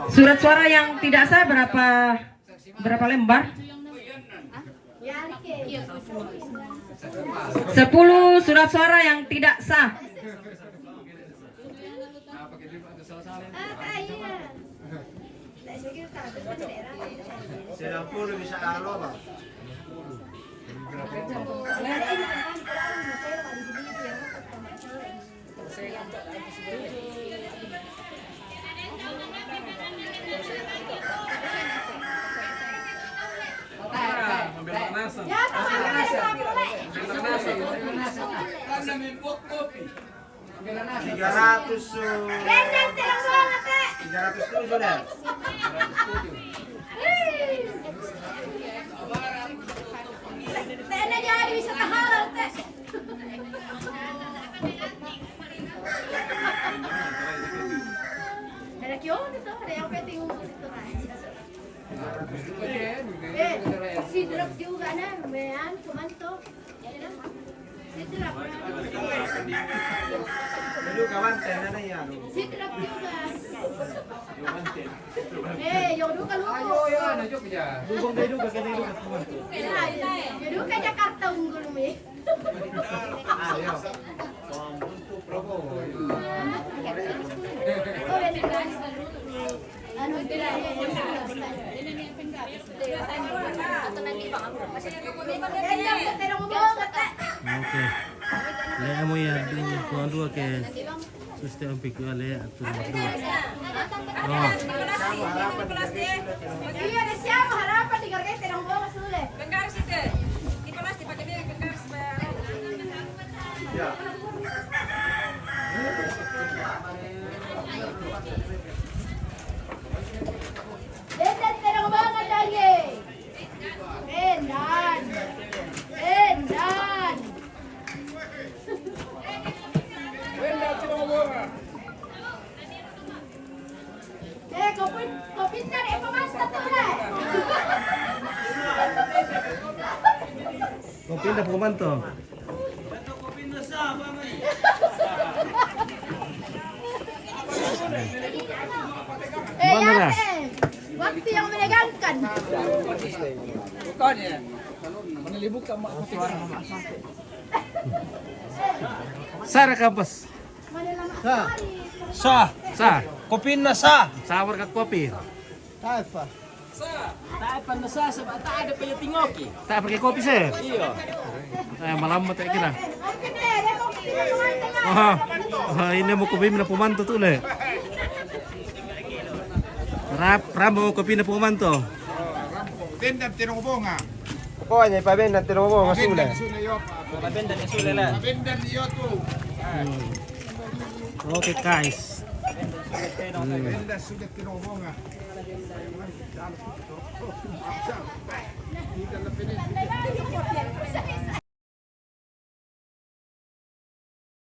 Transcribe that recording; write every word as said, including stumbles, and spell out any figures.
Surat suara yang tidak sah berapa, berapa lembar? Sepuluh surat suara yang tidak sah. Tiga ratus, eh, tiga ratus tujuh deh. Tena jadi wisata halal, Teh. Ada kion itu, ada yang penting umur itu, Teh. Eh, si drop juga, nah, mean, cuman tuh, ya, nah. Si drop. Dulu kawan, tena, nah, ya, dulu. Si drop juga. Eh, yo, dulu kan lu. Ayo, ya, nah, Jogja. Dukung deh, dukung, kena dukung, teman. Ya, ya, dulu kan Jakarta unggul, Mi. Oke. Le amo ya dua, dua ke. Suste ampe kua le atu dua. Oh. Iya, ada siapa harapan di garga terang bawa sule. Bengkar sih, Teh. Di plastik pakai dia bengkar supaya. Bendan terang banget lagi. Bendan. Bendan. Eh, kau pun, kau pintar, eh, pemasta tu lah. Kau pindah pemantau. Eh, mana ya, dah? Eh, waktu yang menegangkan. Bukan ya. Mana dibuka, Mak? Sara kampas. Sa. Sa. Kopinna sa. Sabar ka kopi. Taipa. Taipa na sa, sa, tak ada paya tingoki. Tak pakai kopi, sir? Iya. Eh, malam tak kira. Ah, ah, ini mau kopi mana pemantu tu le. Rap, ramo kopi na pemantu. Bendan terong bonga. Pokoknya, Pak Bendan terong bonga sule. Pak Bendan sule, yo, Pak. Pak Bendan sule lah. Pak Bendan yo tu. Hmm. Oke, guys. Bendan sudah terong bonga.